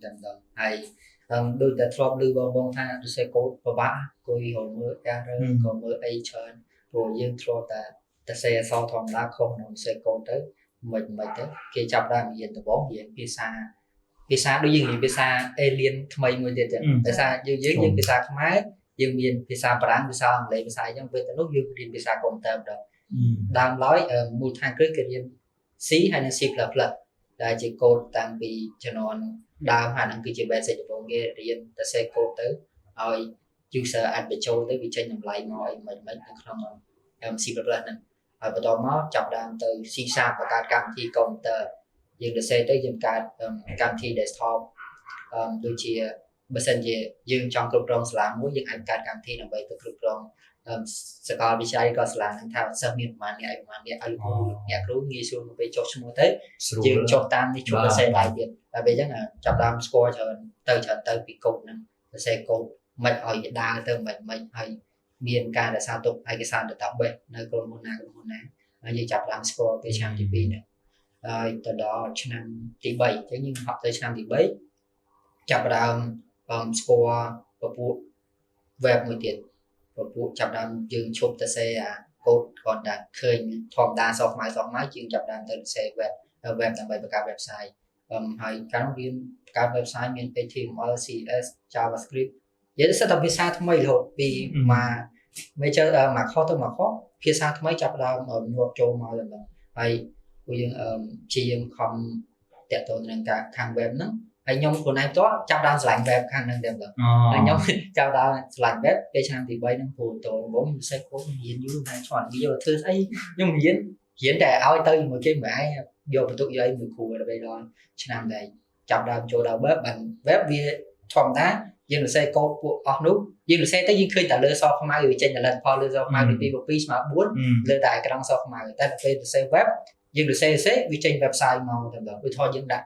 តែម្ដងហើយដូចតែធ្លាប់ឮបងបងថាសរសេរកូដពិបាកអង្គុយរកមើល error ក៏មើលអីច្រើនព្រោះយើងធ្លាប់តែសរសេរអក្សរធម្មតាខុសក្នុងសរសេរកូដទៅមិនមិនទៅគេចាប់ដើមរៀនដំបូងរៀនភាសាភាសាដូចយើងរៀនភាសា alien ថ្មីមួយទៀតចឹងដោយសារយើងយើងយើងភាសាខ្មែរយើងមានភាសាបារាំងភាសាអង់គ្លេសភាសាអញ្ចឹងពេលទៅនោះយើងរៀនភាសាកុំព្យូទ័រម្ដងដើមឡើយមូលដ្ឋានគ្រឹះគេរៀន C ហើយនិង C++ ដែលជាកូដតាំងពីជំនាន់ដើមហើយហ្នឹងគឺជា basic ដំបូងគេរៀនតែសេកូដទៅឲ្យ user អាចបញ្ចូលទៅវាចេញតម្លៃមកអីមិនមិននៅក្នុង C++ ហ្នឹងហើយបន្តមកចាប់ដើមទៅ C# បង្កើតកម្មវិធីកុំព្យូទ័រយើងសរសេរទៅយើងកើតកម្មវិធី desktop ដូចជាបើសិនជាយើងចង់គ្រប់គ្រងសាលាមួយយើងអាចកើតកម្មវិធីដើម្បីទៅគ្រប់គ្រងសាកលវិទ្យាល័យក៏សាលាហ្នឹងថាសិស្សមានប្រមាណអ្នកអីប្រមាណអ្នកឲ្យលោកគ្រូអ្នកគ្រូងាយស្រួលមកពេលចុះឈ្មោះទៅយើងចុះតាមនេះជួបសរសេរដៃទៀតតែពេលអញ្ចឹងចាប់ដើមស្គាល់ច្រើនទៅច្រើនទៅពីកូដហ្នឹងសរសេរកូដមិនឲ្យវាដើរទៅមិនមិនឲ្យមានការរក្សាទុកឯកសារ database នៅក្រុមហ៊ុនណាក្រុមហ៊ុនណាហើយយើងចាប់ដើមស្គាល់ពេលឆ្នាំទី2ហ្នឹងហើយទៅដល់ឆ្នាំទី3អញ្ចឹងយើងហក់ទៅឆ្នាំទី3ចាប់ដើមស្គាល់ពពួក web មួយទៀតពពួកចាប់ដើមយើងឈប់ទៅសេអាកូដគ្រាន់តែឃើញធម្មតាសខ្មៅសខ្មៅជាងចាប់ដើមទៅសេ web ដើម្បីបង្កើត website ហើយកាលនោះរៀនបង្កើត website មាន HTML CSS JavaScript និយាយទៅសិតតែភាសាថ្មីរហូតពីមក major មកខុសទៅមកខុសភាសាថ្មីចាប់ដើមញាប់ចូលមកតែម្ដងហើយពួកយើងជាយើងខំតាក់ទងនឹងការខាង web ហ្នឹងហើយខ្ញុំខ្លួនឯងផ្ទាល់ចាប់ដើមស្រឡាញ់ web ខាងហ្នឹងតែម្ដងហើយខ្ញុំចាប់ដើមស្រឡាញ់ web ពេលឆ្នាំទី3ហ្នឹងព្រោះតដំបូងខ្ញុំសេកូដខ្ញុំរៀនយូរតែឆ្លងគេយកធ្វើស្អីខ្ញុំរៀនរៀនតែឲ្យទៅជាមួយគេមួយឯងយកបន្ទុកយកអីមួយគ្រូដល់ពេលដល់ឆ្នាំដែរចាប់ដើមចូលដល់ web បាន web វាធម្មតាយើងសរសេរកូដពួកអស់នោះយើងសរសេរទៅយើងឃើញតែលើសខ្មៅវាចេញតែលទ្ធផលលើសខ្មៅទី2 2ស្មើ4លើតែអេក្រង់សខ្មៅតែដល់ពេលសរសេរ web យើងសរសេរសរសេរវាចេញ website មកតែម្ដងឧទាហរណ៍យើងដាក់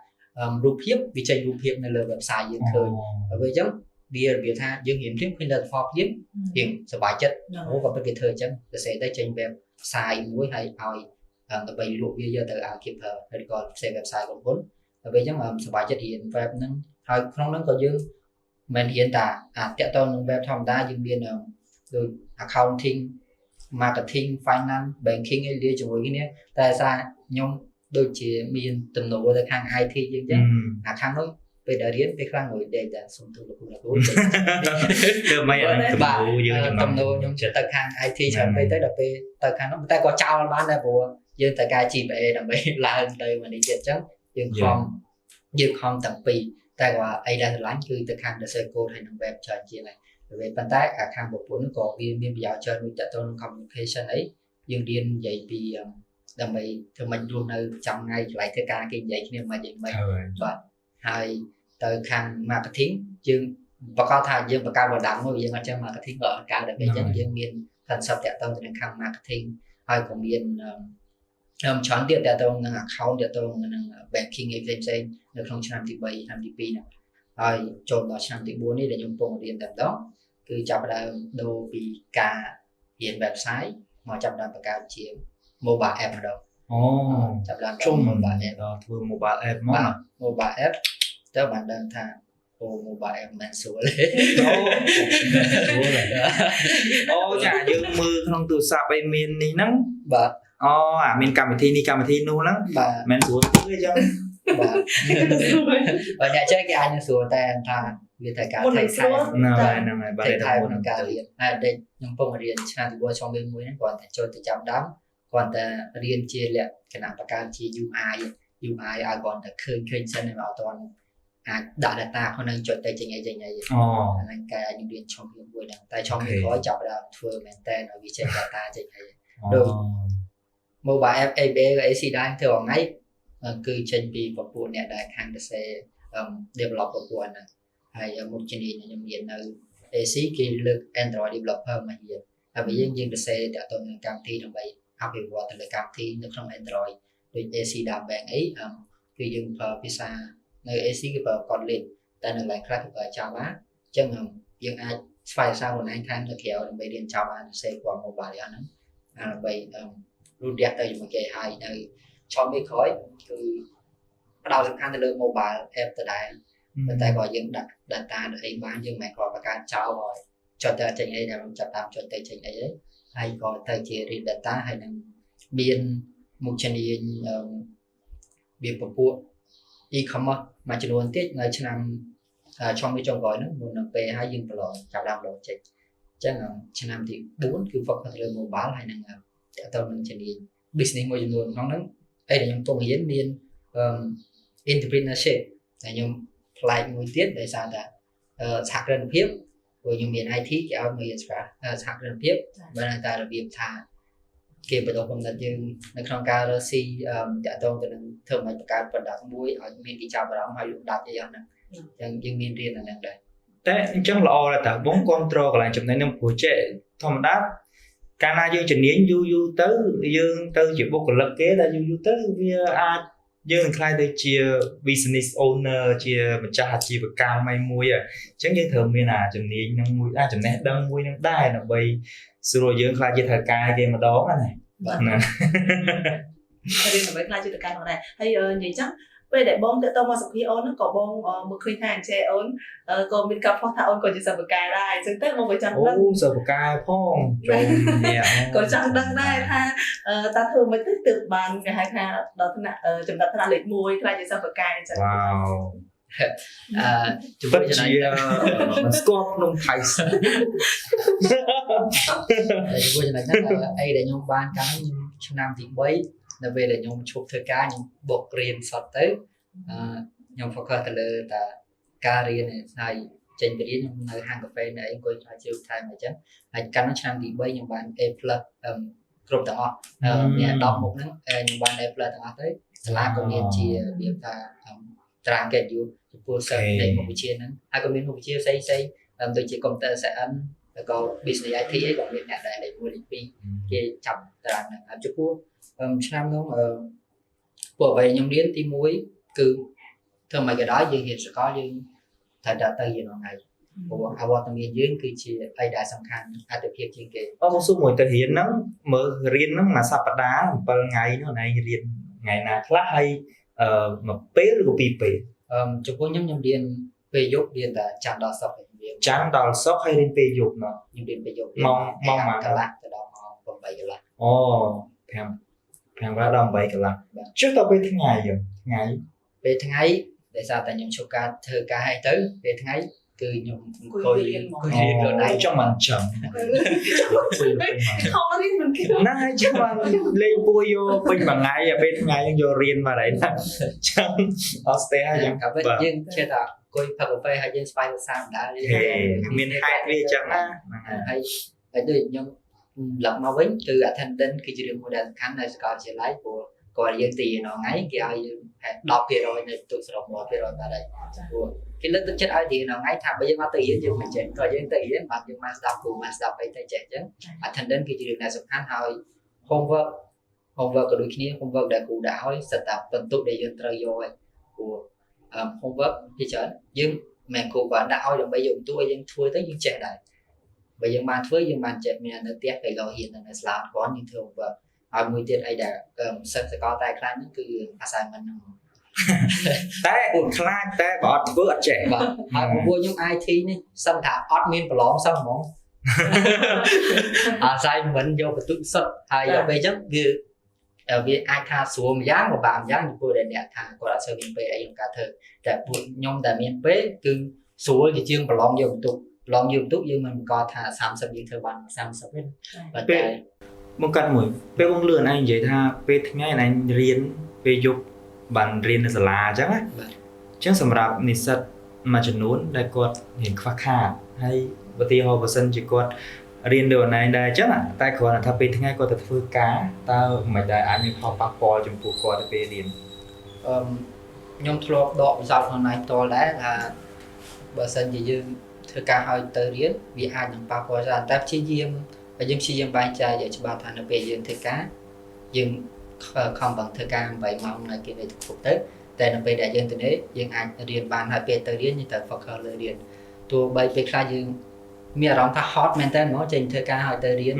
រូបភាពវាចេញរូបភាពនៅលើ website យើងឃើញហើយពេលអញ្ចឹងវារបៀបថាយើងរៀនភ្លាមឃើញលទ្ធផលភ្លាមរៀងសប្បាយចិត្តអូក៏ពិតគេធ្វើអញ្ចឹងសរសេរទៅចេញ website មួយហើយឲ្យដើម្បីលក់វាយកទៅឲ្យគេប្រើឬក៏ផ្សេង website ក្រុមហ៊ុនដល់ពេលអញ្ចឹងសប្បាយចិត្តរៀន web ហ្នឹងហើយក្នុងហ្នឹងក៏យើងមិនរៀនតាអាតាក់ទងនឹង web ធម្មតាយើងមានដូច accounting marketing finance banking អីលាជាមួយគ្នាតែសារខ្ញុំដូចជាមានទំនោរទៅខាង IT ជាងចឹងអាខាងនោះពេលដែលរៀនពេលខ្លះងុយដេកតែសុំទូលោកគ្រូលោកគ្រូ ធ្វើម៉េចអាហ្នឹងទំនោរយើង ចំណទំនោរខ្ញុំទៅខាង IT ច្រើនពេកទៅដល់ពេលទៅខាងនោះតែក៏ចោលបានដែរព្រោះយើងត្រូវការ GPA ដើម្បីឡើងទៅមកនេះទៀតអញ្ចឹងយើងខំយើងខំទាំងពីរតែគាត់អីដែលស្រឡាញ់គឺទៅខាង design code ហើយនិង web ច្រើនជាងហើយពេលប៉ុន្តែអាខាងប្រពន្ធក៏វាមានប្រយោជន៍ច្រើនមួយតទៅនឹង communication អីយើងរៀននិយាយពីដើម្បីធ្វើម៉េចរស់នៅចាំថ្ងៃកន្លែងធ្វើការគេនិយាយគ្នាមិនអីមិនបាទហើយទៅខាង marketing យើងប្រកាសថាយើងបង្កើតបណ្ដាំមួយយើងអត់ចេះ marketing ក៏អត់កើតដែរពេលអញ្ចឹងយើងមាន concept តាក់ទងទៅនឹងខាង marketing ហើយក៏មានច្រើនទៀតតាក់ទងនឹង account តាក់ទងនឹង banking អីផ្សេងៗនៅក្នុងឆ្នាំទី3ឆ្នាំទី2ហ្នឹងហើយចូលដល់ឆ្នាំទី4នេះដែលខ្ញុំកំពុងរៀនតែម្ដងគឺចាប់ផ្ដើមដូរពីការរៀន website មកចាប់ផ្ដើមបង្កើតជា mobile app ម្ដង អូ ចាប់ផ្ដើម ជុំ mobile app ដល់ធ្វើ mobile app មក mobile app ទៅបានដឹងថាអូ mobile app មិនស្រួលទេ អូស្រួលអូចាយើងមើលក្នុងទូរស័ព្ទអីមាននេះហ្នឹង បាទ អូអាមានកម្មវិធីនេះកម្មវិធីនោះហ្នឹង បាទ មិនស្រួលធ្វើអញ្ចឹង បាទបើអ្នកចេះគេអាចនឹងស្រួលតែថាវាត្រូវការ មុននឹង ថែ ស្រួល ហ្នឹងហើយហ្នឹងហើយបាទ តែថែក្នុងការរៀនហើយដេកខ្ញុំកំពុងរៀនឆ្នាំទី1ឆ្នាំទី1ហ្នឹងគ្រាន់តែចូលទៅចាប់ដើមគ្រាន់តែរៀនជាលក្ខណៈបង្កើតជា UI UI ឲ្យគ្រាន់តែឃើញឃើញសិនហើយមកអត់ទាន់អាចដាក់ data ក្នុងហ្នឹងចុចទៅចេញអីចេញអី អូ អាហ្នឹងកែខ្ញុំរៀនឆុងមួយហ្នឹងតែឆុងមួយក្រោយចាប់ដើមធ្វើមែនតើឲ្យវាចេញ data ចេញអីដូច mobile app ABA ក៏ AC ដែរធ្វើថ្ងៃគឺចេញពីពពួកអ្នកដែលខាងទៅសេ develop ពពួកហ្នឹងហើយមុខជំនាញខ្ញុំរៀននៅ AC គេលើក Android developer មករៀនហើយបើយើងយើងទៅសេតាក់ទងនឹងកម្មវិធីដើម្បីអភិវឌ្ឍទៅលើកម្មវិធីនៅក្នុង Android ដូច AC Data Bank អីគឺយើងប្រើភាសានៅ AC គេប្រើ Kotlin តែនៅកន្លែងខ្លះគេប្រើ Java អញ្ចឹងយើងអាចស្វែងសារខ្លួនឯងថែមនៅក្រៅដើម្បីរៀន Java សរសេរព័ន្ធ mobile អស់ហ្នឹងដើម្បីរូតរះទៅជាមួយគេហើយនៅឆមួយក្រោយគឺផ្ដោតសំខាន់ទៅលើ mobile app ដដែល ប៉ុន្តែក៏យើងដាក់ data អីបានយើងមិនក៏បង្កើតចោលហើយចុចទៅចេញអីដែលចាប់តាមចុចទៅចេញអីហើយក៏ទៅជា read data ហើយនឹងមានមុខជំនាញវាពពួក e-commerce មួយចំនួនទៀតនៅឆ្នាំឆុងនេះចុងក្រោយហ្នឹងមុននឹងពេលហើយយើងប្រឡងចាប់ដើមប្រឡងចេញអញ្ចឹងឆ្នាំទី4គឺ focus លើ mobile ហើយនឹងតទៅនឹងជំនាញ business មួយចំនួនក្នុងហ្នឹងអីដែលខ្ញុំកំពុងរៀនមាន entrepreneurship តែខ្ញុំប្លែកមួយទៀតដោយសារតែសហគ្រិនភាពព្រោះខ្ញុំមាន IT គេឲ្យមករៀនសហគ្រិនភាពបើតែរបៀបថាគេបណ្ដុះគំនិតយើងនៅក្នុងការរកស៊ីតាក់ទងទៅនឹងធ្វើឲ្យបង្កើត product មួយឲ្យមានគេចាប់អារម្មណ៍ឲ្យលក់ដាច់អីហ្នឹងអញ្ចឹងយើងមានរៀនអាហ្នឹងដែរ។ តែអញ្ចឹងល្អដែរតើបងគ្រប់គ្រងកន្លែងចំណេញនឹងព្រោះចេះធម្មតាកាលណាយើងជំនាញយូរយូរទៅយើងទៅជាបុគ្គលិកគេដែលយូរយូរទៅវាអាចយើងនឹងក្លាយទៅជា business owner ជាម្ចាស់អាជីវកម្មអីមួយអញ្ចឹងយើងត្រូវមានអាជំនាញនឹងមួយអាចំណេះដឹងមួយនឹងដែរដើម្បីស្រួលយើងក្លាយជាថៅកែគេម្ដងណា បាទ ណា រៀនដើម្បីក្លាយជាថៅកែផងដែរហើយនិយាយចឹងពេលដែលបងតាក់ទងមកសុភាអូនហ្នឹងក៏បងមើលឃើញថាអញ្ចេអូនក៏មានការផុសថាអូនក៏ជាសិស្សពូកែដែរអញ្ចឹងទៅបងក៏ចង់ អូ ដឹង សិស្សពូកែផងចូលអ្នក ក៏ចង់ដឹងដែរថាតើធ្វើមិនទៅទើបបានគេហៅថាដល់ថ្នាក់ចំណាត់ថ្នាក់លេខ1ក្លាយជាសិស្សពូកែអញ្ចឹង វ៉ាវ អឺជំ ពិត នួយ ជា ចំណុច មិនស្គាល់ភ្នំថៃសិន ជាមួយចំណុចហ្នឹងអីដែលខ្ញុំបានកាលខ្ញុំឆ្នាំទី3នៅពេលដែលខ្ញុំឈប់ធ្វើការខ្ញុំបុករៀនសតទៅអឺខ្ញុំ focus ទៅលើតាការរៀនហើយចេញពីរៀនខ្ញុំនៅហាងកាហ្វេនៅអីអង្គុយឆ្លើយជើងថែមអញ្ចឹងហើយកាលនោះឆ្នាំទី3ខ្ញុំបាន A+ គ្រប់ទាំងអស់មាន10មុខហ្នឹងខ្ញុំបាន A+ ទាំងអស់ទៅសាលាក៏មានជារបៀបថាត្រាងកិត្តិយសចំពោះសិស្សនៃមុខវិជ្ជាហ្នឹងហើយក៏មានមុខវិជ្ជាផ្សេងផ្សេងដូចជា Computer Science แล้วក៏ Business IT អីក៏មានអ្នកដែរលេខ1លេខ2គេចាប់តារាងហ្នឹងហើយចំពោះឆ្នាំនោះអឺពួកអ្វីខ្ញុំរៀនទី1គឺធ្វើមិនក៏ដោយយើងរៀនសកលយើងត្រូវតែទៅរៀនថ្ងៃព្រោះអវត្តមានយើងគឺជាអីដែលសំខាន់អត្ថភាពជាងគេ។ អូមកសួរមួយទៅរៀនហ្នឹងមើលរៀនហ្នឹងមួយសប្តាហ៍7ថ្ងៃនោះឯងរៀនថ្ងៃណាខ្លះហើយអឺមួយពេលឬក៏ពីរពេល? អឺចំពោះខ្ញុំខ្ញុំរៀនពេលយប់រៀនតែច័ន្ទដល់សុក្រខ្ញុំរៀន ច័ន្ទដល់សុក្រហើយរៀនពេលយប់ណោះ ខ្ញុំរៀនពេលយប់។ ម៉ោងម៉ោងប៉ុន្មាន? កន្លះទៅដល់ម៉ោង8កន្លះ។ អូ5 5កន្លះដល់8កន្លះចុះដល់ពេលថ្ងៃយើងថ្ងៃ ពេលថ្ងៃដោយសារតែខ្ញុំឈប់ការធ្វើការហើយទៅពេលថ្ងៃគឺខ្ញុំ អង្គុយរៀនហ្មង អង្គុយរៀនខ្លួនឯង ចង់បានចឹង ខំរៀនមិនគេ ណាហើយចាំបានលេងពួយយកពេញមួយថ្ងៃអាពេលថ្ងៃយើងយករៀនមកហើយណាចឹងអត់ស្ទះហើយចឹង កាលយើងជឿថាអង្គុយផឹកកាហ្វេហើយយើងស្វែងរកសារម្ដង ហេមានហេតុវាចឹងណា ហើយហើយដូចខ្ញុំឡប់មកវិញគឺ attendance គឺជារឿងមួយដែលសំខាន់នៅសាកលវិទ្យាល័យព្រោះគាត់យើងទីណថ្ងៃគេឲ្យយើង10%នៃទុកសរុប100%បាទហើយព្រោះគេលើកទឹកចិត្តឲ្យទីណថ្ងៃថាបើយើងអត់ទៅរៀនយើងមិនចេះក៏យើងទៅរៀនបាទយើងបានស្ដាប់គ្រូបានស្ដាប់អីទៅចេះអញ្ចឹង attendance គឺជារឿងដែលសំខាន់ហើយ homework homework ក៏ដូចគ្នា homework ដែលគ្រូដាក់ឲ្យសិតតែបន្ទុកដែលយើងត្រូវយកហើយព្រោះ homework ជាច្រើនយើងមិនគ្រូគាត់ដាក់ឲ្យដើម្បីយកបន្ទុកឲ្យយើងធ្វើទៅយើងចេះដែរបើយើងបានធ្វើយើងបានចេះមាននៅផ្ទះពេលលោហ៊ាននៅសាលាគាត់យើងធ្វើ homework ហើយមួយទៀតអីដែលសិស្សសកលតែខ្លាចហ្នឹងគឺ assignment ហ្នឹង។ តែខ្លាចតែបើអត់ធ្វើអត់ចេះ។ បាទហើយពួកខ្ញុំ IT នេះសឹងថាអត់មានប្រឡងសោះហ្មង assignment យកបន្ទុកសុទ្ធហើយដល់ពេលអញ្ចឹងវាវាអាចថាស្រួលម្យ៉ាងពិបាកម្យ៉ាងចំពោះដែលអ្នកថាគាត់អត់សូវមានពេលអីក្នុងការធ្វើតែពួកខ្ញុំដែលមានពេលគឺស្រួលជាជាងប្រឡងយកបន្ទុកប្រឡងយកបន្ទុកយើងមិនបង្កថា30យើងធ្វើបាន30ទេប៉ុន្តែ មកកាត់មួយពេលបងលឿនឯងនិយាយថាពេលថ្ងៃឯងរៀនពេលយប់បានរៀននៅសាលាអញ្ចឹងណាអញ្ចឹងសម្រាប់និស្សិតមួយចំនួនដែលគាត់រៀនខ្វះខាតហើយឧទាហរណ៍បើសិនជាគាត់រៀនដូចឯងដែរអញ្ចឹងតែគ្រាន់តែថាពេលថ្ងៃគាត់ទៅធ្វើការតើមិនដែលអាចមានផលប៉ះពាល់ចំពោះគាត់ទៅពេលរៀន? អឺខ្ញុំធ្លាប់ដកពិសោធន៍ខ្លួនឯងផ្ទាល់ដែរថាបើសិនជាយើងធ្វើការឲ្យទៅរៀនវាអាចនឹងប៉ះពាល់ច្រើនតែព្យាយាមហើយយើងព្យាយាមបែងចែកឲ្យច្បាស់ថានៅពេលយើងធ្វើការយើងខំប្រឹងធ្វើការ8ម៉ោងនៅគេនៅគ្រប់ទៅតែនៅពេលដែលយើងទៅនេះយើងអាចរៀនបានហើយពេលទៅរៀនយើងត្រូវ focus លើរៀនទោះបីពេលខ្លះយើងមានអារម្មណ៍ថា hot មែនតើហ្មងចេញធ្វើការឲ្យទៅរៀន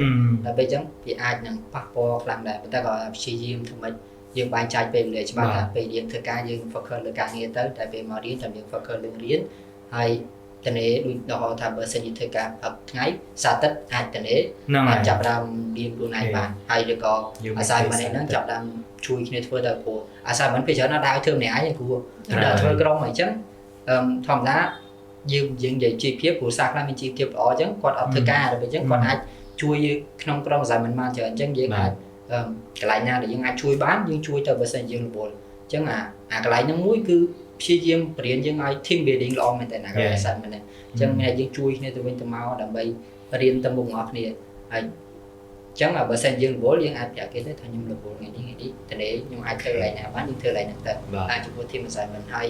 ដល់ពេលអញ្ចឹងវាអាចនឹងប៉ះពាល់ខ្លាំងដែរប៉ុន្តែក៏ព្យាយាមធ្វើម៉េច យើងបែងចែកពេលវេលាច្បាស់ថាពេលយើងធ្វើការយើង focus លើការងារទៅតែពេលមករៀនតែយើង focus លើរៀនហើយតនេដូចដល់ថាបើសិនជាធ្វើការព្រឹកថ្ងៃសៅរ៍អាទិត្យអាចតនេ ហ្នឹងហើយ អាចចាប់ផ្ដើមរៀនខ្លួនឯងបានហើយឬក៏ យើង assignment ហ្នឹងចាប់ផ្ដើមជួយគ្នាធ្វើទៅព្រោះ assignment ពេលច្រើនអត់ដើរធ្វើម្នាក់ឯងគ្រូដល់ធ្វើក្រុមអីចឹងអឺធម្មតាយើងយើងនិយាយជីវភាពព្រោះសាខ្លះមានជីវភាពល្អអញ្ចឹងគាត់អត់ធ្វើការដល់ពេលអញ្ចឹងគាត់អាចជួយយើងក្នុងក្រុម assignment បានច្រើនអញ្ចឹងយើងអាចអឺកន្លែងណាដែលយើងអាចជួយបានយើងជួយទៅបើសិនជាយើងរវល់អញ្ចឹងអាអាកន្លែងហ្នឹងមួយគឺព្យាយាមបរៀនយើងឲ្យ team building ល្អមែនតើណាកន្លែង assignment ហ្នឹងអញ្ចឹងមានតែយើងជួយគ្នាទៅវិញទៅមកដើម្បីរៀនទៅមុខទាំងអស់គ្នាហើយអញ្ចឹងបើសិនយើងរវល់យើងអាចប្រាប់គេទៅថាខ្ញុំរវល់ថ្ងៃនេះថ្ងៃនេះតនេះខ្ញុំអាចធ្វើកន្លែងណាបានយើងធ្វើកន្លែងហ្នឹងទៅ បាទ អាចចំពោះ team assignment ហើយ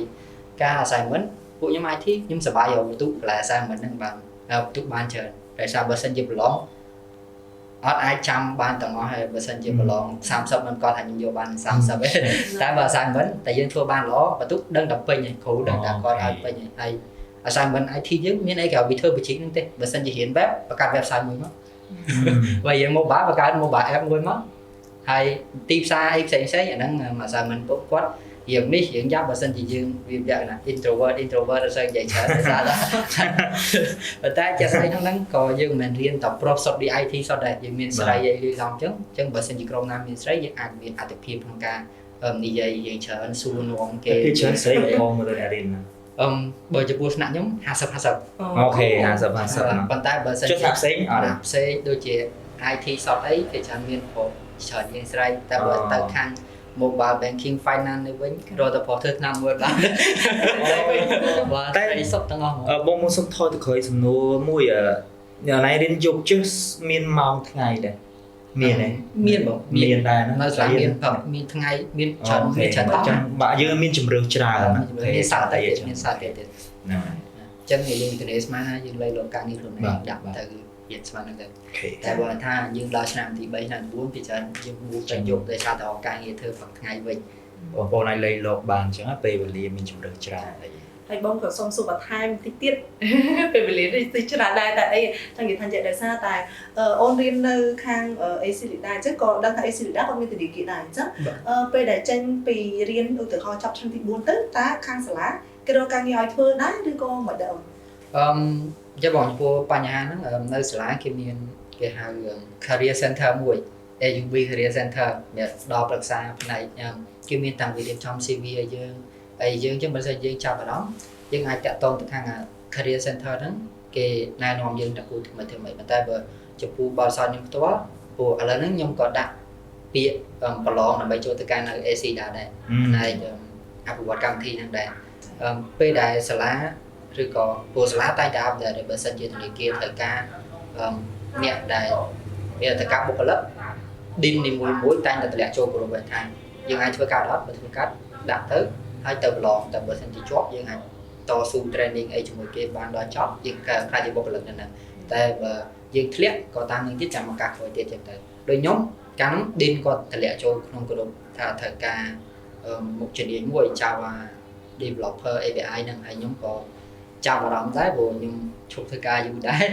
ការ assignment ពួកខ្ញុំ IT ខ្ញុំសប្បាយយកបន្ទុកកន្លែង assignment ហ្នឹងបានបន្ទុកបានច្រើនដោយសារបើសិនជាប្រឡងអត់អាចចាំបានទាំងអស់ហើយបើសិនជាប្រឡង30មិនគាត់ថាខ្ញុំយកបាន30ទេតែបើ assignment តែយើងធ្វើបានល្អបន្ទុកដឹងតែពេញហើយគ្រូដឹងតែគាត់ឲ្យពេញហើយ assignment IT យើងមានអីក្រៅពីធ្វើ project ហ្នឹងទេបើសិនជារៀន web បង្កើត website មួយមកបើយើង mobile បង្កើត mobile app មួយមកហើយទីផ្សារអីផ្សេងផ្សេងអាហ្នឹង assignment ពួកគាត់រៀងនេះរៀងយ៉ាប់បើសិនជាយើងវាលក្ខណៈ introvert introvert អត់សូវនិយាយច្រើនដោយសារតែប៉ុន្តែជាក់ស្ដែងក្នុងហ្នឹងក៏យើងមិនមែនរៀនតែប្រុសសុទ្ធដូច IT សុទ្ធដែរយើងមានស្រីអីលីឡំអញ្ចឹងអញ្ចឹងបើសិនជាក្រុមណាមានស្រីយើងអាចមានអត្ថភាពក្នុងការនិយាយយើងច្រើនសួរនាំគេ គេច្រើនស្រីក៏ផងមើលទៅអ្នករៀនណា អឹមបើចំពោះថ្នាក់ខ្ញុំ50 50 okay 50 50ណា ប៉ុន្តែបើសិន ចុះថ្នាក់ផ្សេងអត់ទេ ផ្សេងដូចជា IT សតអីគេច្រើនមានប្រុសច្រើនជាងស្រីតែបើទៅខាង mobile banking finance នេះវិញរត់ទៅប្រុសធ្វើឆ្នាំមួយបានបាទ តែ តែសុទ្ធទាំងអស់ហ្មង អឺបងមកសុំថយទៅក្រោយសំណួរមួយអឺអ្នកណៃរៀនយប់ជិះមានម៉ោងថ្ងៃដែរមានទេ មានបង មានដែរណា នៅសាលាមានព្រឹកមានថ្ងៃមានច្រើន okay មានច្រើន អញ្ចឹងបាទយើងមានជំរឿច្រើនណា មានសៅរ៍អាទិត្យទៀតមានសៅរ៍អាទិត្យទៀត ហ្នឹងហើយ អញ្ចឹងយើងធានាស្មានថាយើងលៃលកការងារខ្លួនឯង បាទ ដាក់ទៅរៀនស្មានហ្នឹងទៅ okay តែបើថាយើងដល់ឆ្នាំទី3ឆ្នាំទី4ពីច្រើនយើងមូទៅយប់ដោយសារតែការងារធ្វើព្រឹកថ្ងៃវិញ បងប្អូនអាចលៃលោកបានអញ្ចឹងណាពេលវេលាមានជំរឿច្រើនអី ហើយបងក៏សុំសួរបន្ថែមតិចទៀត ពេលវេលានេះតិចច្រើនដែរតែអីចង់និយាយថាជាដោយសារតែអូនរៀននៅខាង AC លីដាអញ្ចឹងក៏ដឹងថា AC លីដាគាត់មានធនាគារដែរអញ្ចឹងពេលដែលចេញពីរៀនឧទាហរណ៍ចប់ឆ្នាំទី4ទៅតើខាងសាលាគេរកការងារឲ្យធ្វើដែរឬក៏មិនដែរអូន អឺចាំបងចំពោះបញ្ហាហ្នឹងនៅសាលាគេមានគេហៅ career center មួយ AUB career center អ្នកដល់ប្រឹក្សាផ្នែកគេមានតាំងពីរៀបចំ CV ឲ្យយើងហើយយើងចឹងបើសិនយើងចាប់អារម្មណ៍យើងអាចតាក់ទងទៅខាង career center ហ្នឹងគេណែនាំយើងតគូធ្វើម៉េចធ្វើម៉េចប៉ុន្តែបើចំពោះបរិស័ទខ្ញុំផ្ទាល់ព្រោះឥឡូវហ្នឹងខ្ញុំក៏ដាក់ពាក្យប្រឡងដើម្បីចូលទៅការនៅ AC ដែរដែរផ្នែកអភិវឌ្ឍកម្មវិធីហ្នឹងដែរពេលដែលសាលាឬក៏ព្រោះសាលាតែងតែ update បើសិនជាធនាគារត្រូវការអ្នកដែលមានត្រូវការបុគ្គលិក dean នីមួយៗតែងតែតម្លាក់ចូលក្រុមវិញថាយើងអាចធ្វើការអត់បើធ្វើការដាក់ទៅហើយទៅប្រឡងតែបើសិនជាជាប់យើងអាចតស៊ូ training អីជាមួយគេបានដល់ចប់យើងខ្លាចជាបុគ្គលិកនៅហ្នឹងតែបើយើងធ្លាក់ក៏តាមនឹងទៀតចាំឱកាសក្រោយទៀតចឹងទៅដូចខ្ញុំកាលហ្នឹង dean ក៏តម្លាក់ចូលក្នុងក្រុមថាត្រូវការមុខជំនាញមួយ Java developer API ហ្នឹងហើយខ្ញុំក៏ចាប់អារម្មណ៍ដែរព្រោះខ្ញុំឈប់ធ្វើការយូរដែរ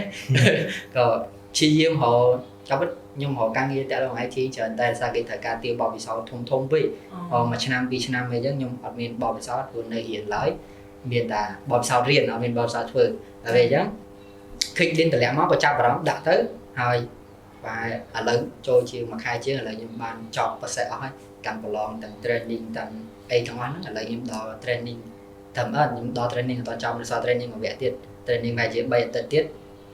ក៏ព្យាយាមរកតាមពិតខ្ញុំរកការងារតាក់ទង IT ច្រើនតែដោយសារគេត្រូវការទាបទពិសោធន៍ធំធំពេកមួយឆ្នាំពីរឆ្នាំអីចឹងខ្ញុំអត់មានបទពិសោធន៍ព្រោះនៅរៀនឡើយមានតែបទពិសោធន៍រៀនអត់មានបទពិសោធន៍ធ្វើតែពេលអញ្ចឹងឃើញ dean តម្លាក់មកក៏ចាប់អារម្មណ៍ដាក់ទៅហើយបែរឥឡូវចូលជាងមួយខែជាងឥឡូវខ្ញុំបានចប់ process អស់ហើយទាំងប្រឡងទាំង training ទាំងអីទាំងអស់ហ្នឹងឥឡូវខ្ញុំដល់ training តែអត់ខ្ញុំដល់ training អត់ចប់រស training មួយវគ្គទៀត training ប្រហែលជា3អាទិត្យទៀត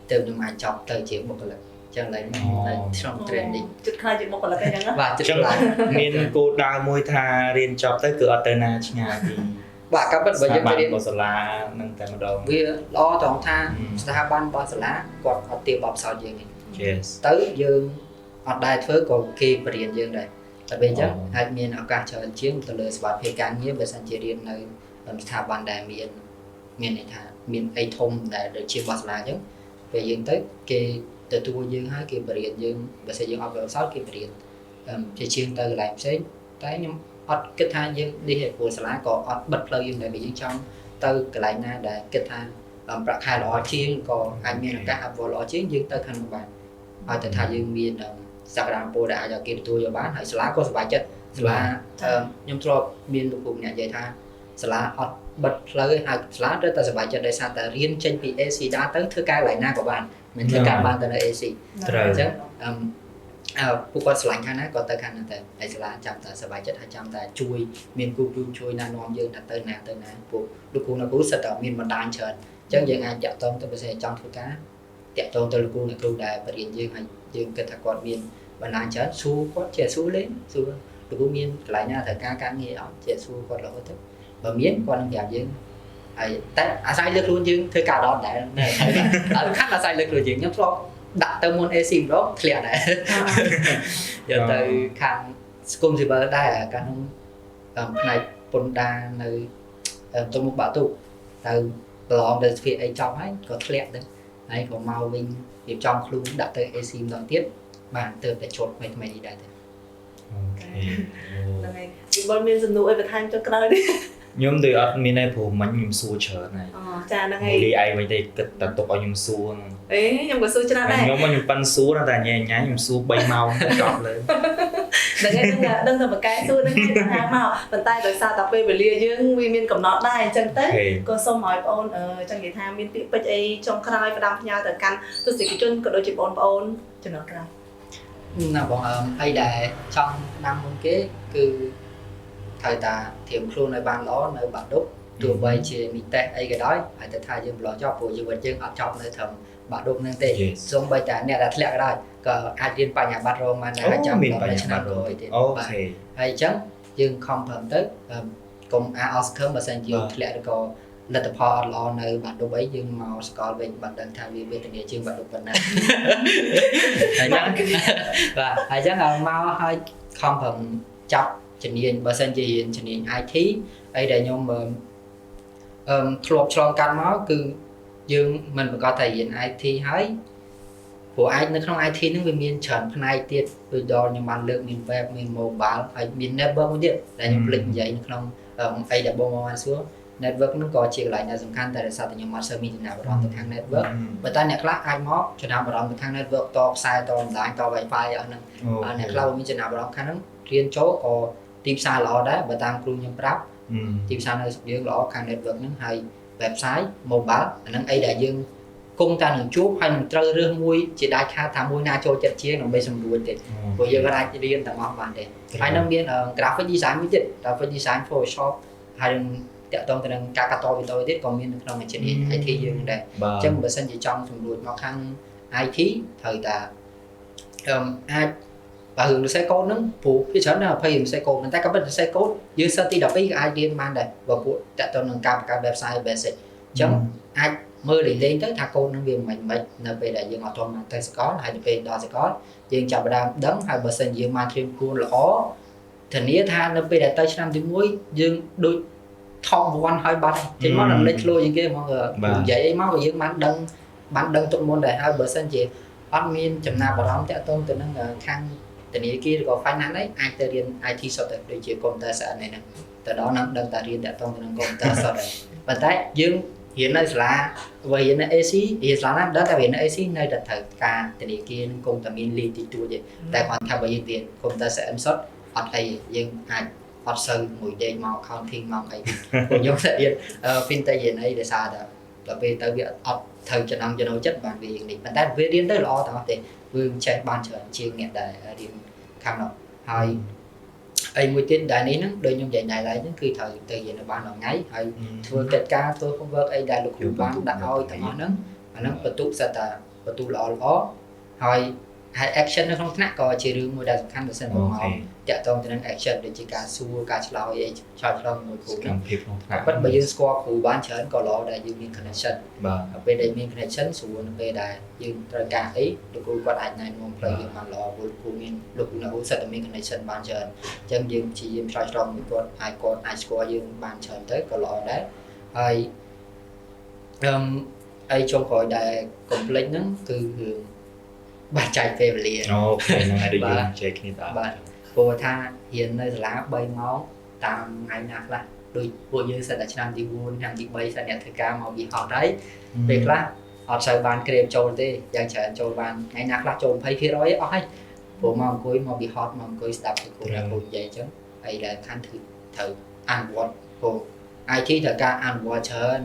ទើបខ្ញុំអាចចប់ទៅជាបុគ្គលិកចឹងឡើយនៅក្នុង training ចិត្តខ្លាចជាបុគ្គលិកអីចឹងណា បាទចិត្តខ្លាច មានគោលដៅមួយថារៀនចប់ទៅគឺអត់ទៅណាឆ្ងាយពី បាទកាលពិតបើយើងទៅរៀន របស់សាលានឹងតែម្ដង វាល្អត្រង់ថាស្ថាប័នរបស់សាលាគាត់អត់ទាបបផ្សោតយើងទេ Yes ទៅយើងអត់ដែរធ្វើក៏គេបរៀនយើងដែរតែពេលអញ្ចឹងអាចមានឱកាសច្រើនជាងទៅលើសុវត្ថិភាពការងារបើសិនជារៀននៅស្ថាប័នដែលមានមានន័យថាមានអីធំដែលដូចជារបស់សាលាអញ្ចឹងពេលយើងទៅគេទទួលយើងហើយគេបរៀនយើងបើសិនយើងអត់បផ្សោតគេបរៀនជាជាងទៅកន្លែងផ្សេងតែខ្ញុំអត់គិតថាយើងនេះឯព្រោះសាលាក៏អត់បិទផ្លូវយើងដែរបើយើងចង់ទៅកន្លែងណាដែលគិតថាប្រាក់ខែល្អជាងក៏អាចមានឱកាសអភិវឌ្ឍល្អជាងយើងទៅខាងនោះបានហើយតែថាយើងមានសក្តានុពលដែលអាចឲ្យគេទទួលយកបានហើយសាលាក៏សប្បាយចិត្ត សាលាខ្ញុំធ្លាប់មានលោកគ្រូម្នាក់និយាយថាសាលាអត់បិទផ្លូវហើយសាលាត្រូវតែសប្បាយចិត្តដោយសារតែរៀនចេញពី ACLEDA ទៅធ្វើការកន្លែងណាក៏បានមិនធ្វើការបានតែនៅ AC ត្រូវអញ្ចឹងពួកគាត់ឆ្លាញ់ខាងណាក៏ទៅខាងហ្នឹងទៅហើយសាលាចាំតែសប្បាយចិត្តហើយចាំតែជួយមានគ្រូគ្រូជួយណែនាំយើងថាទៅណាទៅណាពួកលោកគ្រូអ្នកគ្រូសិតតែមានបណ្ដាញច្រើនអញ្ចឹងយើងអាចតាក់ទងទៅបើសិនចង់ធ្វើការតាក់ទងទៅលោកគ្រូអ្នកគ្រូដែលបរៀនយើងហើយយើងគិតថាគាត់មានបណ្ដាញច្រើនសួរគាត់ជាសួរលេងសួរលោកគ្រូមានកន្លែងណាត្រូវការការងារអត់ជាសួរគាត់រហូតទៅបើមានគាត់នឹងប្រាប់យើងហើយតែអាស្រ័យលើខ្លួនយើងធ្វើការដល់ដែរអត់ខាត់អាស្រ័យលើខ្លួនយើងខ្ញុំធ្លាប់ដាក់ទៅមុន AC ម្ដងធ្លាក់ដែរយកទៅខាងសង្គមស៊ីវិលដែរកាលនោះផ្នែកពន្ធដារនៅទៅមុខបាក់ទូទៅប្រឡងទៅស្ភាអីចប់ហើយក៏ធ្លាក់ទៅហើយក៏មកវិញរៀបចំខ្លួនដាក់ទៅ AC ម្ដងទៀតបានទៅតែជាប់ថ្មីថ្មីនេះដែរទេ OK ហ្នឹងហើយវិបុលមានសំណួរអីបន្ថែមចុងក្រោយនេះ ខ្ញុំដូចអត់មានទេព្រោះមិញខ្ញុំសួរច្រើនហើយ អូចាហ្នឹងហើយ លីឯងវិញទេគិតតែទុកឲ្យខ្ញុំសួរហ្នឹង អេខ្ញុំក៏សួរច្រើនដែរ ខ្ញុំខ្ញុំប៉ិនសួរតែញ៉ៃញ៉ៃខ្ញុំសួរ3ម៉ោងចប់លើ ហ្នឹងហើយដឹងតែបកែសួរហ្នឹងគេថាមកប៉ុន្តែដោយសារតែពេលវេលាយើងវាមានកំណត់ដែរអញ្ចឹងទៅក៏សូមឲ្យបងអូនចង់និយាយថាមានពាក្យពេចន៍អីចុងក្រោយផ្ដាំផ្ញើទៅកាន់ទស្សនិកជនក៏ដូចជាបងប្អូនជំនាន់ក្រោយ ណាបងអីដែលចង់ផ្ដាំមុនគេគឺត្រូវតែត្រៀមខ្លួនឲ្យបានល្អនៅបាក់ឌុបទោះបីជានិទេសអីក៏ដោយហើយតែថាយើងប្រឡងចប់ព្រោះជីវិតយើងអត់ចប់នៅត្រឹមបាក់ឌុបហ្នឹងទេសូម្បីតែអ្នកដែលធ្លាក់ក៏ដោយក៏អាចរៀនបញ្ញាបត្ររងបានដែរហើយចាំ មានបញ្ញាបត្ររងទៀត OK ហើយអញ្ចឹងយើងខំប្រឹងទៅកុំអាអស់សង្ឃឹមបើសិនជាធ្លាក់ឬក៏លទ្ធផលអត់ល្អនៅបាក់ឌុបអីយើងមកសកលវិញបាត់ដឹងថាវាវេទនាជាងបាក់ឌុបប៉ុណ្ណាហើយចឹងបាទហើយចឹងមកឲ្យខំប្រឹងចាប់ជំនាញបើសិនជារៀនជំនាញ IT អីដែលខ្ញុំធ្លាប់ឆ្លងកាត់មកគឺយើងមិនប្រកាសថារៀន IT ហើយព្រោះអាចនៅក្នុង IT ហ្នឹងវាមានច្រើនផ្នែកទៀតដូចដល់ខ្ញុំបានលើកមាន web មាន mobile ហើយមាន network មួយទៀតដែលខ្ញុំភ្លេចនិយាយនៅក្នុងអីដែលបងបានសួរ network ហ្នឹងក៏ជាកន្លែងដែលសំខាន់តែដោយសារតែខ្ញុំអត់សូវមានចំណាប់អារម្មណ៍ទៅខាង network ប៉ុន្តែអ្នកខ្លះអាចមកចំណាប់អារម្មណ៍ទៅខាង network តខ្សែតបណ្ដាញត Wi-Fi អស់ហ្នឹងអ្នកខ្លះមានចំណាប់អារម្មណ៍ខាងហ្នឹងរៀនចូលក៏ទីផ្សារល្អដែរបើតាមគ្រូខ្ញុំប្រាប់ទីផ្សារនៅស្រុកយើងល្អខាង network ហ្នឹងហើយ website mobile អាហ្នឹងអីដែលយើងគង់តែនឹងជួបហើយនឹងត្រូវរើសមួយជាដាច់ខាតថាមួយណាចូលចិត្តជាងដើម្បីសម្រួលទេព្រោះយើងអាចរៀនទាំងអស់បានទេហើយនឹងមាន graphic design មួយទៀត graphic design Photoshop ហើយនឹងតាក់ទងទៅនឹងការកាត់តវីដេអូទៀតក៏មាននៅក្នុងជំនាញ IT យើងដែរអញ្ចឹងបើសិនជាចង់សម្រួលមកខាង IT ត្រូវតែអាចបើរឿងសរសេរកូដហ្នឹងព្រោះភាគច្រើនដល់20រឿងសរសេរកូដប៉ុន្តែក៏ពិតសរសេរកូដយើងសិស្សទី12ក៏អាចរៀនបានដែរបើពួកតាក់ទងនឹងការបង្កើត website basic អញ្ចឹងអាចមើលលេងៗទៅថាកូដហ្នឹងវាមិនមិននៅពេលដែលយើងអត់ទាន់បានទៅសកលហើយទៅពេលដល់សកលយើងចាប់ផ្ដើមដឹងហើយបើសិនយើងបានត្រៀមខ្លួនល្អធានាថានៅពេលដែលទៅឆ្នាំទី1យើងដូច top 1ហើយបាត់ចេញមកដល់លេចធ្លោជាងគេហ្មងនិយាយអីមកក៏យើងបានដឹងទុកមុនដែរហើយបើសិនជាអត់មានចំណាប់អារម្មណ៍តាក់ទងទៅនឹងខាងធនាគារឬក៏ finance អីអាចទៅរៀន IT សុទ្ធទៅដូចជា computer science ហ្នឹងទៅដល់នឹងដឹងតែរៀនតាក់ទងទៅនឹង computer សុទ្ធហើយប៉ុន្តែយើងរៀននៅសាលាបើរៀននៅ AC រៀនសាលាណាមិនដឹងតែរៀននៅ AC នៅតែត្រូវការធនាគារនឹងគង់តែមានលីតិចតួចទេតែគាត់ថាបើយើងរៀន computer science សុទ្ធអត់អីយើងអាចអត់សូវមួយដេកមក accounting មកអីពួកខ្ញុំតែរៀន fintech រៀនអីដោយសារតែដល់ពេលទៅវាអត់ត្រូវចំណង់ចំណូលចិត្តបានវាយ៉ាងនេះប៉ុន្តែវារៀនទៅល្អទាំងអស់ទេវាចេះបានច្រើនជាងអ្នកដែលរៀនខាងនោះហើយអីមួយទៀតដែលនេះហ្នឹងដូចខ្ញុំនិយាយណៃឡៃហ្នឹងគឺត្រូវទៅរៀនឲ្យបានដល់ថ្ងៃហើយធ្វើកិច្ចការធ្វើ homework អីដែលលោកគ្រូបានដាក់ឲ្យទាំងអស់ហ្នឹងអាហ្នឹងបន្ទុកសិតតែបន្ទុកល្អល្អហើយហើយ action នៅក្នុងថ្នាក់ក៏ជារឿងមួយដែលសំខាន់ប្រសិនបើមកតាក់ទងទៅនឹង action ដូចជាការសួរការឆ្លើយអីឆ្លើយឆ្លងមួយគ្រូ សកម្មភាពក្នុងថ្នាក់ ប៉ុន្តែបើយើងស្គាល់គ្រូបានច្រើនក៏ល្អដែរយើងមាន connection បាទពេលដែលមាន connection ស្រួលនៅពេលដែលយើងត្រូវការអីលោកគ្រូគាត់អាចណែនាំផ្លូវយើងបានល្អព្រោះគ្រូមានលោកគ្រូអ្នកគ្រូសិតតែមាន connection បានច្រើនអញ្ចឹងយើងព្យាយាមឆ្លើយឆ្លងមួយគាត់អាចគាត់អាចស្គាល់យើងបានច្រើនទៅក៏ល្អដែរហើយអីចុងក្រោយដែល complex ហ្នឹងគឺរឿងបាច់ចែកពេលវេលា OK ហ្នឹងហើយដូចយើងចែកគ្នាតើបាទព្រោះថារៀននៅសាលា3ម៉ោងតាមថ្ងៃណាខ្លះដូចពួកយើងសិតតែឆ្នាំទី4ឆ្នាំទី3សិតអ្នកធ្វើការមកពីហត់ហើយពេលខ្លះអត់សូវបានក្រេបចូលទេយ៉ាងច្រើនចូលបានថ្ងៃណាខ្លះចូល20%អស់ហើយព្រោះមកអង្គុយមកពីហត់មកអង្គុយស្ដាប់លោកគ្រូអ្នកគ្រូនិយាយអញ្ចឹង អីដែលខាន់គឺត្រូវអនុវត្តព្រោះ IT ត្រូវការអនុវត្តច្រើន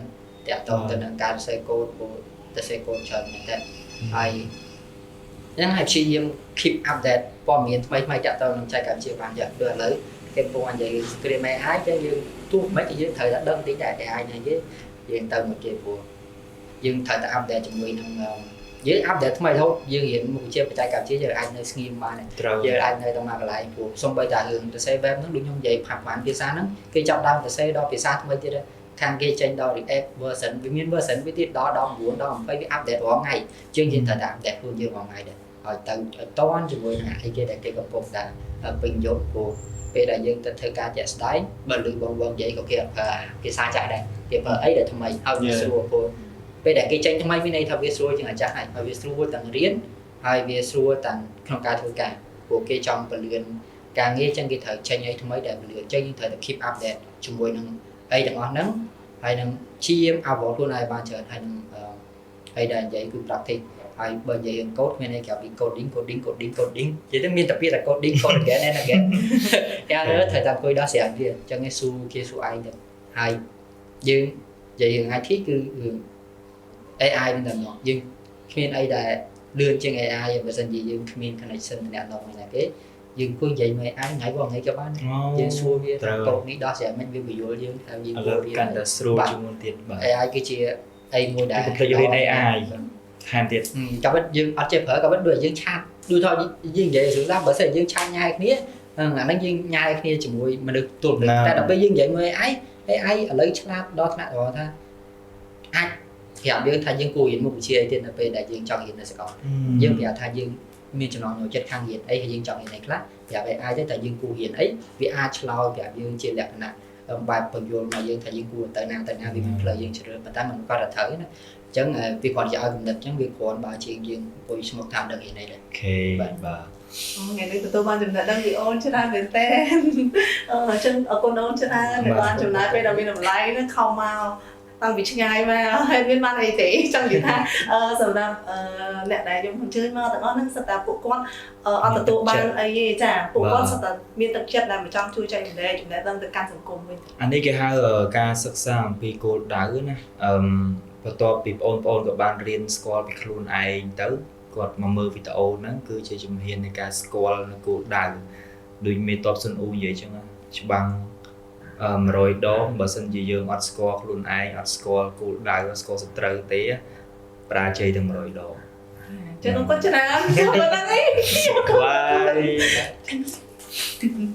តាក់ទងទៅនឹងការសរសេរកូដព្រោះសរសេរកូដច្រើនមែនតើហើយហ្នឹងហើយព្យាយាម keep update ព័ត៌មានថ្មីថ្មីតាក់ទងនឹងបច្ចេកវិទ្យាបានយ៉ាងដូចឥឡូវគេកំពុងនិយាយ screen AI ចឹងយើងទោះមិនក៏យើងត្រូវតែដឹងតិចដែរ AI នេះគេយើងទៅមកគេព្រោះយើងត្រូវតែ update ជាមួយនឹងយើង update ថ្មីរហូតយើងរៀនមុខវិជ្ជាបច្ចេកវិទ្យាយើងអាចនៅស្ងៀមបាន ត្រូវ យើងអាចនៅតែមកកន្លែងព្រោះសំបីតែរឿងទៅសេ web ហ្នឹងដូចខ្ញុំនិយាយផាប់បានភាសាហ្នឹងគេចាប់ដើមទៅសេដល់ភាសាថ្មីទៀតខាងគេចេញដល់ React version វាមាន version វាទៀតដល់19ដល់20វា update រាល់ថ្ងៃជាងយើងត្រូវតែ update ខ្លួនយើងរាល់ថ្ងៃដែរឲ្យទៅឲ្យតន់ជាមួយនឹងអីគេដែលគេកំពុងតែពេញនិយមព្រោះពេលដែលយើងទៅធ្វើការជាក់ស្ដែងបើលឺបងបងនិយាយក៏គេអត់ប្រើភាសាចាស់ដែរគេប្រើអីដែលថ្មីហើយវាស្រួលព្រោះពេលដែលគេចេញថ្មីមានន័យថាវាស្រួលជាងអាចាស់ហើយហើយវាស្រួលទាំងរៀនហើយវាស្រួលទាំងក្នុងការធ្វើការព្រោះគេចង់ពន្លឿនការងារចឹងគេត្រូវចេញអីថ្មីដែលពន្លឿនចឹងយើងត្រូវតែ keep update ជាមួយនឹងអីទាំងអស់ហ្នឹងហើយនឹងព្យាយាមអភិវឌ្ឍខ្លួនឯងបានច្រើនហើយនឹងអីដែលនិយាយគឺ practice ហើយបើនិយាយរឿង code មានន័យក្រៅពី coding coding coding coding និយាយទៅមានតែពាក្យតែ coding code again and again error ត្រូវតែអង្គុយដោះស្រាយវាអញ្ចឹងឯងស៊ូគេស៊ូឯងទៅហើយយើងនិយាយរឿង IT គឺរឿង AI នឹងតែម្ដងយើងគ្មានអីដែលលឿនជាង AI បើសិនជាយើងគ្មាន connection តំណងណាគេយើងអង្គុយនិយាយមួយ AI ថ្ងៃបងថ្ងៃក៏បានយើងសួរវាថាកូដនេះដោះស្រាយមិនវាបញ្យល់យើងថាយើង ឥឡូវកាន់តែស្រួលជាងមុនទៀតបាទ AI គឺជាអីមួយដែល កុំភ្លេចរៀន AI ថែមទៀត ក៏ពិតយើងអត់ចេះប្រើក៏ពិតដូចយើង chat ដូចថាយើងនិយាយស្រួលស្ដាប់បើសិនយើង chat ញ៉ែគ្នាអាហ្នឹងយើងញ៉ែគ្នាជាមួយមនុស្សទល់មនុស្សតែដល់ពេលយើងនិយាយមួយ AI AI ឥឡូវឆ្លាតដល់ថ្នាក់ដល់ថាអាចប្រាប់យើងថាយើងគួររៀនមុខវិជ្ជាអីទៀតនៅពេលដែលយើងចង់រៀននៅសាកលយើងប្រាប់ថាយើងមានចំណង់ចំណូលចិត្តខាងរៀនអីហើយយើងចង់រៀនអីខ្លះប្រាប់ AI ទៅថាយើងគួររៀនអីវាអាចឆ្លើយប្រាប់យើងជាលក្ខណៈបែបបញ្យល់មកយើងថាយើងគួរទៅណាទៅណាវាមានផ្លូវយើងជ្រើសប៉ុន្តែមិនគាត់តែត្រូវណាអញ្ចឹងវាគ្រាន់ជាឲ្យកំណត់អញ្ចឹងវាគ្រាន់បើជាងយើងអង្គុយស្មុកតាមដឹងរៀនអីដែរ OK បាទបាទ ថ្ងៃនេះទទួលបានចំណេះដឹងពីអូនច្រើនមែនតើអញ្ចឹងអរគុណអូនច្រើនដែលបានចំណាយពេលដ៏មានតម្លៃនឹងខំមកតាំងពីឆ្ងាយមកហើយមានបានអីទេចង់និយាយថាសម្រាប់អ្នកដែលខ្ញុំអញ្ជើញមកទាំងអស់ហ្នឹងសិតតែពួកគាត់អត់ទទួលបានអីទេចាពួកគាត់សិតតែមានទឹកចិត្តដែលមកចង់ជួយចែករំលែកចំណេះដឹងទៅកាន់សង្គមវិញ អានេះគេហៅការសិក្សាអំពីគោលដៅណាអឺបន្ទាប់ពីបងប្អូនក៏បានរៀនស្គាល់ពីខ្លួនឯងទៅគាត់មកមើលវីដេអូហ្នឹងគឺជាជំហាននៃការស្គាល់នៅគោលដៅដូចមេតបសុនអ៊ូនិយាយចឹងច្បាំង100ដងបើសិនជាយើងអត់ស្គាល់ខ្លួនឯងអត់ស្គាល់គោលដៅអត់ស្គាល់សត្រូវទេបរាជ័យទាំង100ដង ចឹងអរគុណច្រើនសូមដល់នេះ បាយ